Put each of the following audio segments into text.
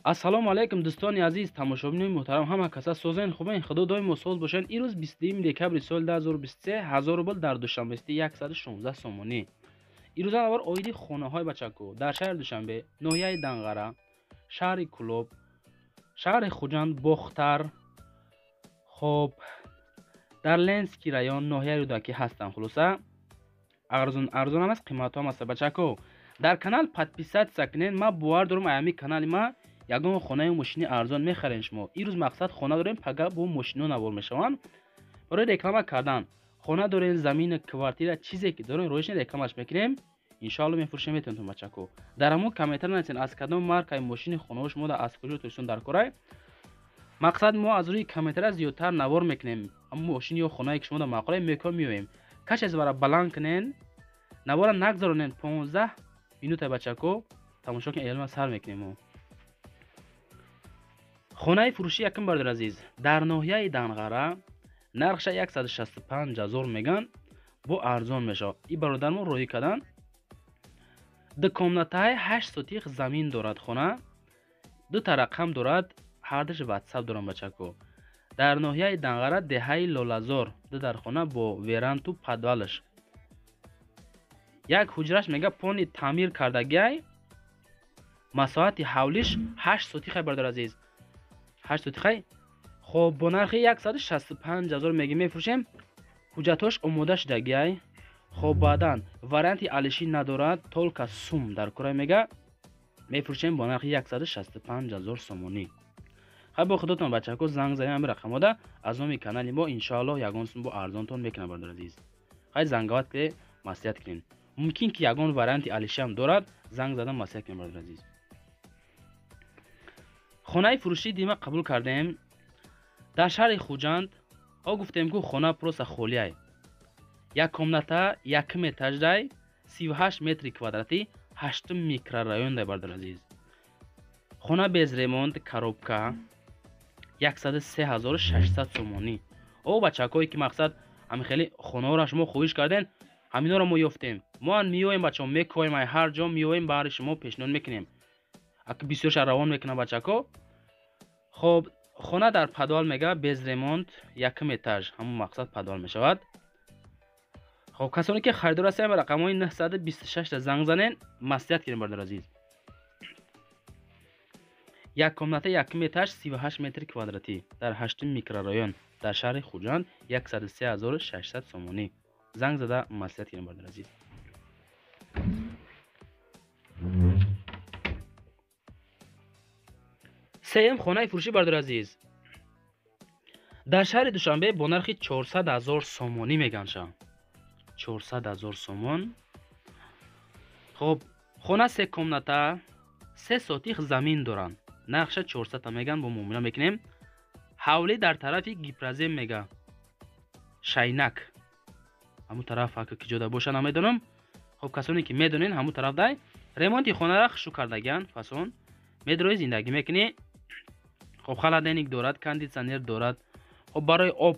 Ассалому алайкум дӯстони азиз, тамошобинони муҳтарам, ҳама каса созен, хубен, худо доимо соз бошен. Имрӯз 22 декабри соли 2023, 1000 рубл дар Душанбе 116 сомонӣ. Имрӯза навор оиди хонаҳои бачаку дар шаҳри Душанбе, ноҳияи Данғара, шаҳри Кӯлоб, шаҳри Хуҷанд, Бохтар, хоб дар Ленский район, ноҳияи Рӯдакӣ ҳастанд. Хулоса арзон арзон аст, қиматҳо ҳам аст. Бачаку дар канал подписаться кунед. Ман бовар дорам, аями канали ма ягон хонаю мошини арзон мехарем шумо. Имрӯз мақсад хона дорем, пага бо мошино навор мешаванд. Барои реклама кардан хона дорем, замин, квартира, чизе ки дорем, роишни рекламаш мекунем. Иншоалло мефурӯшем, метавонтон бачаку. Дар ҳамон комментар нависен аз кадом маркаи мошини хонаҳо шумо аз куҷо Тоҷикистон дар корай. Мақсад мо аз рӯи комментара зиёдтар навор мекунем. Ҳамон мошин ё хонае ки шумо дар маъқулай мекоҳем, меоем. Каш аз бара баланд кунен, навора нагзаронен 15 минута бачаку, тамошо кунен, эълон сар мекунем мо. Хонаи фурӯшӣ якум бародар азиз дар ноҳияи Данғара, нархша 165 000 меган, бо арзон мешавад. И бародармо роҳӣ кардан. Ду комнатаи 8 сотих замин дорад хона, ду та рақам дорад, ҳардуш ватсап дорам бачаку. Дар ноҳияи Данғара, деҳаи Лолазор, ду дар хона бо веранту подвалаш. Як ҳуҷраш мега пони таъмир кардагиай, масоҳати ҳавлиш 8 сотихай бародар азиз. 8 сотихай. Хоб бо нархи 165 000 меги мефурӯшем. Ҳуҷҷатҳош омода шудагиай. Хоб баъдан варианти алишӣ надорад, толка сум дар кора мега мефурӯшем бо нархи 165 000 сомонӣ. Хай бо худотон бачако занг занем ҳамин рақамода, аз номи канали мо иншоаллоҳ ягон сум бо арзонтон мекунам бародар азиз. Хай зангават ки маслиҳат кунем. Мумкин ки ягон варианти алишӣ ҳам дорад, занг задан маслиҳат кунем бародар азиз. Хонаи фурӯшии дима қабул кардем дар шаҳри Хуҷанд. О гуфтем ку хона просто холиай. Як комната, якум этаждай, 38 метри квадратӣ, ҳаштум микрорайон дай бародар азиз. Хона без ремонт, коробка, 103 600 сомонӣ. О бачакое ки мақсад ҳамин хеле хонаҳоро шумо хоҳиш карден, ҳаминҳоро мо ёфтем. Мо ҳам меоем бачаҳо, мекоем, ай ҳар ҷо меоем, баҳри шумо пешниҳод мекунем. Аки бисёрша равон мекунам бачако. Хоб хона дар подвал мега без ремонт, якум этаж, ҳамон мақсад подвал мешавад. Хоб касоне ки харидор ҳастем, рақамҳои 926 занг занен, маслиҳат кунем бародар азиз. Як комната, якум этаж, 38 метри квадратӣ, дар ҳаштум микрорайон, дар шаҳри Хуҷанд, 103 600 сомонӣ. Занг зада маслиҳат кунем бародар азиз. Сеюм хонаи фурӯшӣ бародар азиз дар шаҳри Душанбе бо нархи 400 000 сомонӣ меганша. 400 000 сомон. Хоб хона се комната, се сотих замин доранд. Нархша 400 меган, бо муомила мекунем. Ҳавлӣ дар тарафи Гипрозем мега. Шайнак. Ҳамун тараф ҳака ки ҷода боша намедонам. Хоб касоне ки медонен ҳамун тараф дай. Ремонти хонара хушу кардагиан фасон. Медрои зиндагӣ мекунӣ. Хоб холодильник дорад, кондитсионер дорад. Хоб барои об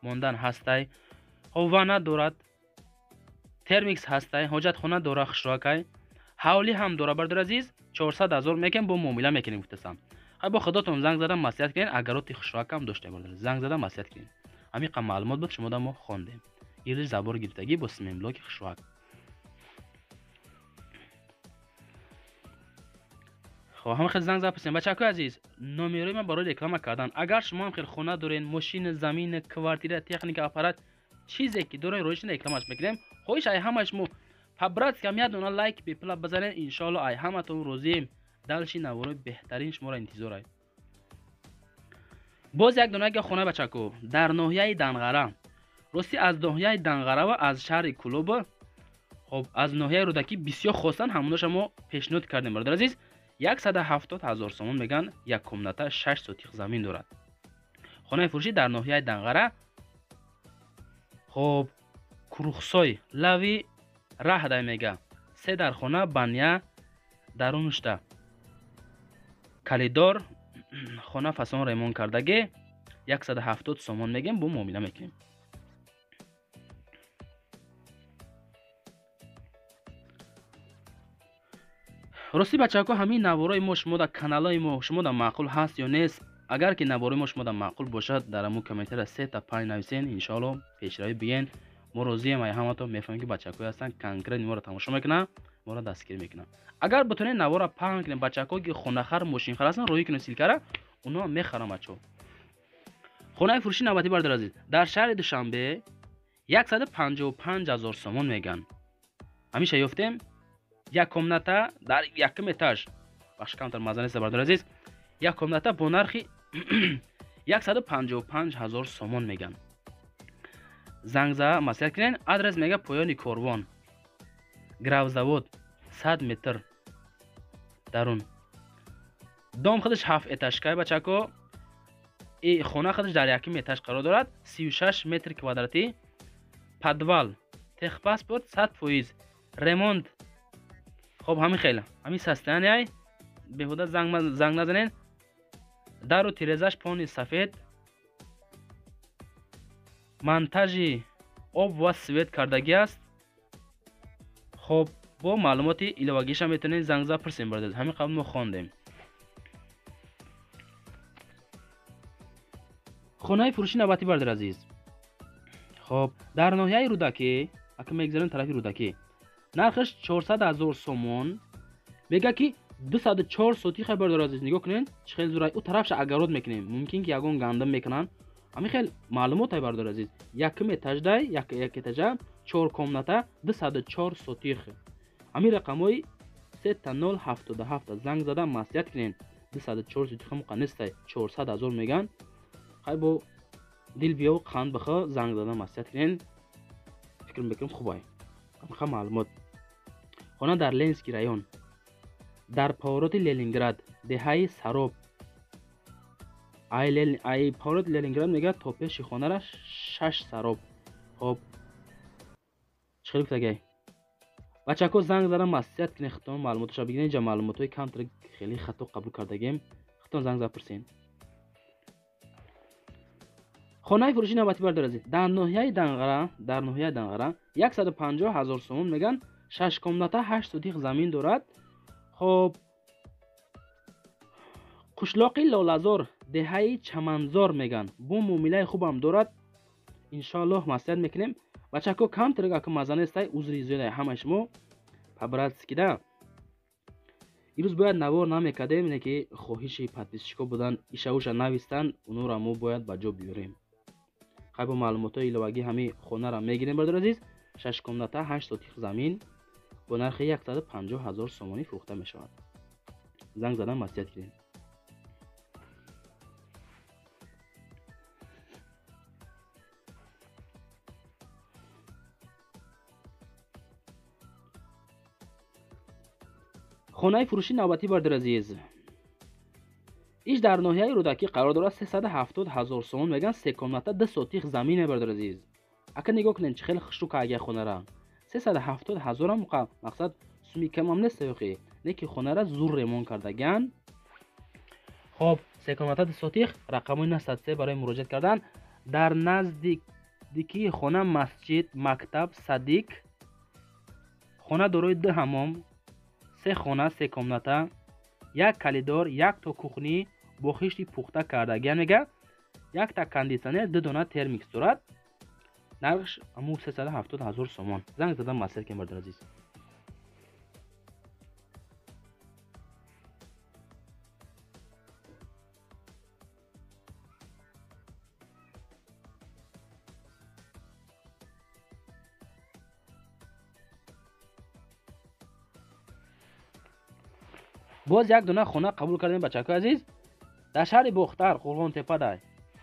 мондан ҳастай. Хоб ванна дорад. Термикс ҳастай, ҳоҷатхона дора хушрӯакай. Ҳавлӣ ҳам дора бародар азиз, 400 000 мекунем, бо муомила мекунем гуфтасам. Хай бо худотон занг зада маслиҳат кунед, агароти хушрӯакам дошта бародар. Занг зада маслиҳат кунед. Ҳамин қадр маълумот буд, шумо да мо хондем. Гирди забор гирифтагӣ бо симемблоки хушрӯак. Хоб ҳама хел занг зада пурсем. Бачакои азиз, номерои ман барои реклама кардан. Агар шумо ҳам хел хона дорен, мошин, замин, квартира, техника, аппарат, чизе ки дорен, роишни рекламаш мекунем. Хоҳиш ай ҳамаи шумо по-братски ҳам як дона лайк бепула бизанед, иншоалло ай ҳаматон розием. Дальше наворои беҳтарин шуморо интизор ай. Боз як дона хона бачако дар ноҳияи Данғара. Рости аз ноҳияи Данғара ва аз шаҳри Кӯлоб, хоб аз ноҳияи Рӯдакӣ бисёр хостан, ҳамоноша мо пешниҳод кардем бародар азиз. 170 000 сомон меган, як комната, 6 сотих замин дорад. Хонаи фурӯшӣ дар ноҳияи Данғара. Хоб Курухсой лави раҳдай мега. Се дар хона, баня дарунушта. Калидор, хона фасон ремонт кардаге, 170 сомон мегем, бо муомила мекунем. Рости бачаҳо, ҳамин наворои мо шумо дар каналҳои мо шумо дар маъқул ҳаст ё нест? Агар ки наворои мо шумо дар маъқул бошад, дар ҳамун комментария 3 та 5 нависен, иншоалло пешравӣ бигӯен. Мо розием, ай ҳаматон мефаҳмем ки бачаҳое ҳастанд конкрет моро тамошо мекунанд, моро дастгирӣ мекунанд. Агар битонед навора паҳн кунед, бачаҳое ки хонахар, мошинхар ҳастанд, роҳӣ кунед ссылкара, онҳо мехаранд бачаҳо. Хонаи фурӯши навбатӣ бародар азиз, дар шаҳри Душанбе 155 000 сомон меган. Ҳамеша ёфтем як комната дар якум этаж. Бахш камтар маза нест бародар азиз. Як комната бо нархи 155 000 сомон меган. Занг зада маслиҳат кунед. Адрес мега поёни корвон, Гравзавод, 100 метр дарун. Дом худаш 7 этажкай бачако. И хона худаш дар якум этаж қарор дорад, 36 метр квадратӣ, подвал, техпаспорт 100%, ремонт. Хоб ҳамин хел, ҳамин состояние, беҳуда занг назанед. Дару тирезаш пони сафед, монтажи об ва свет кардагӣ аст. Хоб бо маълумоти иловагиша метавонед занг зада пурсем бародар. Ҳамин қабл мо хондем. Хонаи фурӯши навбатӣ бародар азиз. Хоб дар ноҳияи Рӯдакӣ, ака мегзарем тарафи Рӯдакӣ, нархаш 400 000 сомон. Мега ки 204 сотиха бародар азиз, нигоҳ кунед чӣ хел зурай. Ӯ тарафша огород мекунем, мумкин ки ягон гандум мекунанд. Ҳамин хел маълумот ай бародар азиз. Якум этаждай, як этажа, 4 комната, 204 сотих. Ҳамин рақамҳои 3077 занг зада маслиҳат кунед. 204 сотиха муқа нестай, 400 000 меган. Хай бо дил биёв қанд бихо, занг зада маслиҳат кунед. Фикр мекунем хубай. Ҳамин маълумот. Хона дар Ленинский район, дар повороти Ленинград, деҳаи Сароб. Ай повороти Ленинград мегӯяд то пеши хонара 6 сароб. Хоб чӣ хел гуфтагай? Бачако занг зада маслиҳат кунед, худтон маълумоташа бигиред. Инҷа маълумотҳои камтар хеле хато қабул кардагем, худтон занг зада пурсед. Хонаи фурӯши навбатӣ бародар азиз, дар ноҳияи Данғара, дар ноҳияи Данғара 150 000 сомон меган. 6 комната, 8 сотих замин дорад. Хоб қушлоқи Лолазор, деҳаи Чаманзор меган. Бо муомилаи хубам дорад. Иншоаллоҳ маслиҳат мекунем. Бачако камтар ака маза нестай, узри зиёдай ҳамаи шумо по-братски да. Имрӯз бояд навор намекардем, ине ки хоҳиши подписчико будан, ишауша навистан, онҳоро мо бояд ба ҷо биёрем. Хай бо маълумотҳои иловагӣ ҳамин хонара мегирем бародар азиз. 6 комната, 8 сотих замин бо нархи 150 000 сомонӣ фурӯхта мешавад. Занг задан маслиҳат кунед. Хонаи фурӯши навбатӣ бародар азиз, иш дар ноҳияи Рӯдакӣ қарор дорад. 370 000 сомон меган. 3 комната, 2 сотих замине бародар азиз. Ака нигоҳ кунед чӣ хеле хушрӯ кардагия хонара. 370 000 муқа мақсад суми камам нест ёхи, не ки хонара зур ремонт кардагиян. Хоб 3 комната, 2 сотих, рақамҳои 903 барои муроҷиат кардан. Дар наздикии хона масҷид, мактаб, садик. Хона дорои 2 ҳамом, 3 хона, 3 комната, 1 коридор, 1 то кухни бо хишти пухта кардагиян мега, 1 та кондитсионер, 2 дона термикс дорад. Нархш ҳамун 370 000 сомон. Занг зада маслиҳат кунед бародар азиз. Боз як дона хона қабул кардем бачаҳои азиз. Дар шаҳри Бохтар, Қурғонтепадай,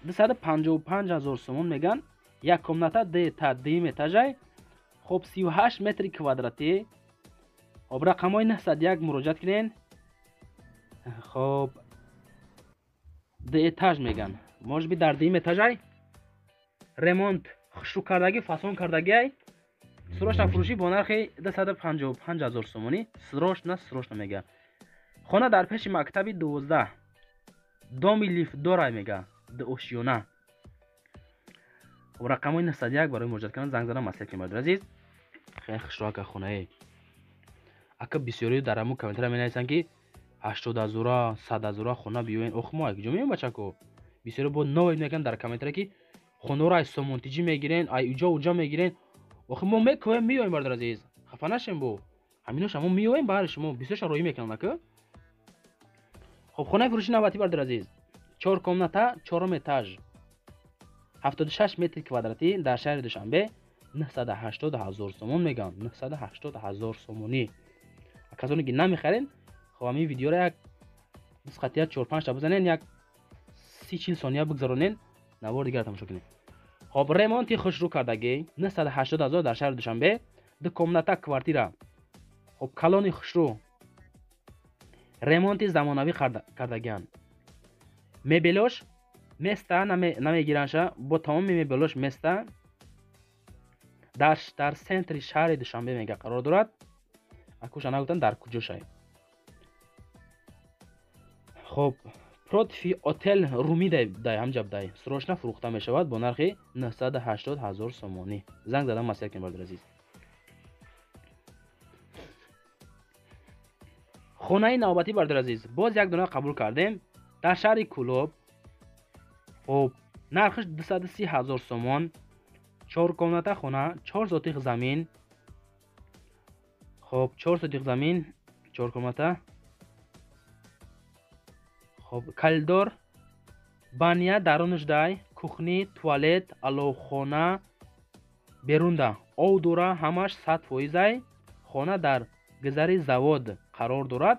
255 000 сомон меган. Як комната, дуюм этажай. Хоб 38 метри квадратӣ. Хоб рақамҳои 901 муроҷиат кунед. Хоб ду этаж меган. Может быть дар дуюм этажай. Ремонт хушрӯ кардагӣ, фасон кардагиай. Срочно фурӯшӣ бо нархи 255 000 сомонӣ. Срочно, срочно мега. Хона дар пеши мактаби 12, доми лифтдорай мега, дуошёна. Хоб рақамҳои 901 барои муроҷиат кардан занг зада маслиҳат кунед бародар азиз. Хеле хушрӯ ака хонае. Ака бисёриё дар ҳамун комментария менависанд, ки 80 ҳазора, 100 ҳазора хона биёен. Ох, мо якҷо меоем, бачако. Бисёриё бо нове мекунанд дар комментария, ки хонаро ай Сомонтиҷӣ мегирен, ай уҷо уҷо мегирен. Охи мо мекоем, меоем, бародар азиз. Хафа нашем бо. Ҳаминоша мо меоем баҳри шумо. Бисёрша роҳӣ мекунанд ака. Хоб, хонаи фурӯши навбатӣ, бародар азиз. 4 комната, 4 этаж. 76 метр квадратӣ дар шаҳри Душанбе 980 ҳазор сомон мегӯянд. 980 ҳазор сомонӣ. Касоне ки намехарен, хоб ҳамин видеоро як нисқатия 4-5 та бизанен, як 30-40 сония бигзаронен, навор дигар тамошо кунед. Хоб, ремонти хушрӯ кардагӣ 980 ҳазор дар шаҳри Душанбе, 2 комната квартира. Хоб, калони хушрӯ, ремонти замонавӣ кардагианд. Мебелош места намегиранша, бо тамоми мебелош места дар центри шаҳри Душанбе мега қарор дорад. Акуша нагуфтан дар куҷо шай. Хоб, против отел Руми дай ҳамҷаб дай срочно фурӯхта мешавад бо нархи 980 ҳазор сомонӣ. Занг задан маслиҳат кунед, бародар азиз. Хонаи навбатӣ, бародар азиз, боз як дона қабул кардем дар шаҳри Кӯлоб. Хоб, нархаш 230 ҳазор сомон, 4 комната хона, 4 сотих замин. Хоб, 4 сотих замин, 4 комната. Хоб, коридор, баня дарунаш дай, кухни, туалет, аловхона берунда. Ов дора, ҳамаш 100% ай. Хона дар гузари завод қарор дорад.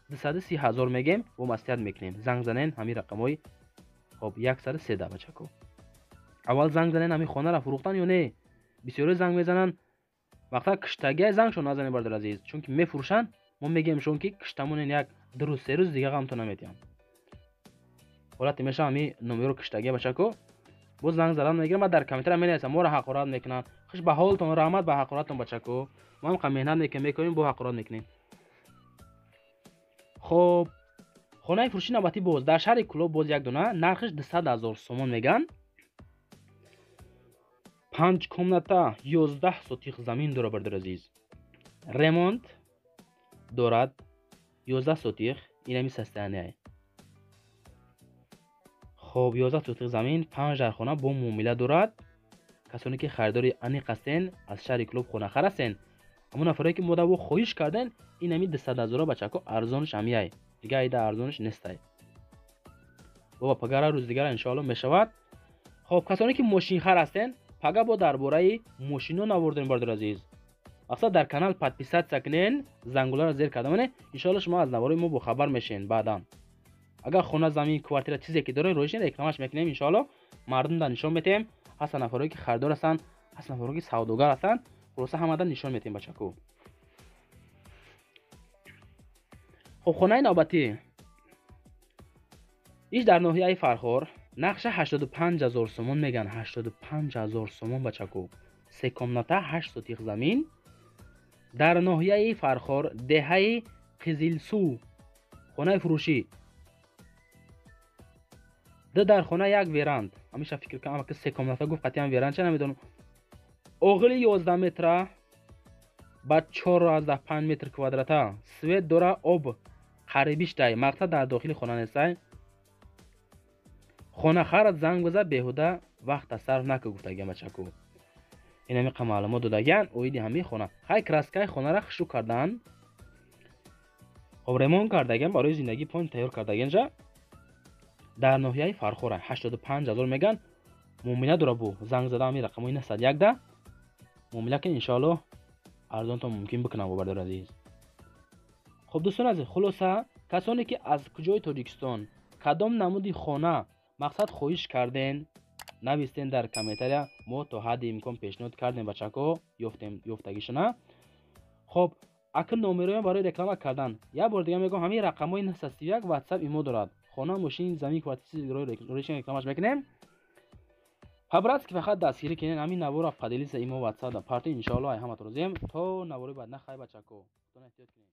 230 ҳазор мегем, бо маслиҳат мекунем. Занг занен ҳамин рақамҳои хоб 113 бачако. Аввал занг занен ҳамин хонаро фурӯхтан ё не? Бисёре занг мезананд, вақта киштагиай зангшон назанед, бародар азиз, чунки мефурӯшанд. Мо мегӯем шон, ки киштамонен як 2 рӯз 3 рӯз дига ғамтон наметиҳанд. Ҳолате мешава ҳамин номеро киштагия, бачако. Боз занг задан мегирам, баъд дар комментария менависам, моро ҳақорат мекунанд. Хуш ба ҳолтон, раҳмат ба ҳақоратон, бачако. Мо ҳам меҳнат мекунем, бо ҳақорат мекунем. Хоб, хонаи фурӯши навбатӣ боз дар шаҳри Кӯлоб, боз як дона, нархаш 200 ҳазор сомон мегӯянд. 5 комната, 11 сотих замин дорад, бародар азиз. Ремонт дорад, 11 сотих, инами состояние. Хоб, 11 сотих замин, 5 дар хона бо муомила дорад. Касоне ки харидори аниқ ҳастен, аз шаҳри Кӯлоб хонахар ҳастен, ҳамон нафаре ки мода бо хоҳиш карден, инами 200 ҳазора, бачако, арзонаш ҳамияй. Дига айда арзонаш нестай. Бобо, пагара рӯз дигара иншоалло мешавад. Хоб, касоне ки мошинхар ҳастен, пага бо дар бораи мошино навор дорем, бародар азиз. Мақсад дар канал подписаться кунен, зангуларо зер карда монед, иншоалло шумо аз наворои мо бохабар мешен баъдан. Агар хона, замин, квартира чизе ки доред, роҳишен рекламаш мекунем, иншоалло мардумда нишон метиҳем. Ҳастан нафарое ки харидор ҳастанд, ҳастан нафарое ки савдогар ҳастанд, хулоса ҳамада нишон метиҳем, бачако. Хоб, хонаи навбатӣ иш дар ноҳияи Фархор, нақша 85 ҳазор сомон мегӯянд. 85 ҳазор сомон, бачако. 3 комната, 8 сотих замин дар ноҳияи Фархор, деҳаи Қизилсу. Хонаи фурӯшӣ 2 дар хона, 1 веранд. Ҳамеша фикр кунам, ки 3 комната гуфт, қатъиян веранд ча намедонам. Оғили 11 метра ба 4.5 метр квадрата, свет дора, об қарибиш дай, мақсад дар дохили хона нестай. Хонахарат занг биза, беҳуда вақта сарф накун, гуфтагиам, бачако. Ин ҳамин қа маълумот додагиан оиди ҳамин хона. Хай, краскаи хонаро хушрӯ кардан, хоб, ремонт кардагиан, барои зиндагӣ пон тайёр кардагианша. Дар ноҳияи Фархора 85 ҳазор мегӯянд. Муомила дора, бу занг зада ҳамин рақамҳои 901 да муомила кунед, иншоалло арзонтон мумкин бикунам, бародар азиз. Хоб, дӯстон азиз, хулоса, касоне ки аз куҷои Тоҷикистон кадом намуди хона мақсад хоҳиш карден, навистен дар комментария, мо то ҳадди имкон пешниҳод кардем, бачако, ёфтем ёфтагишона. Хоб, акн номероям барои реклама кардан як бор дига мегӯям, ҳамин рақамҳои 931 WhatsApp имо дорад. Хона, мошин, замин, квартира рекламаш мекунем. По-братски фақат дастгирӣ кунед, ҳамин наворро поделиться имо WhatsApp партӣ, иншоалло ай ҳаматон розием. То навори баъд, нахай, бачако, эҳтиёт кунед.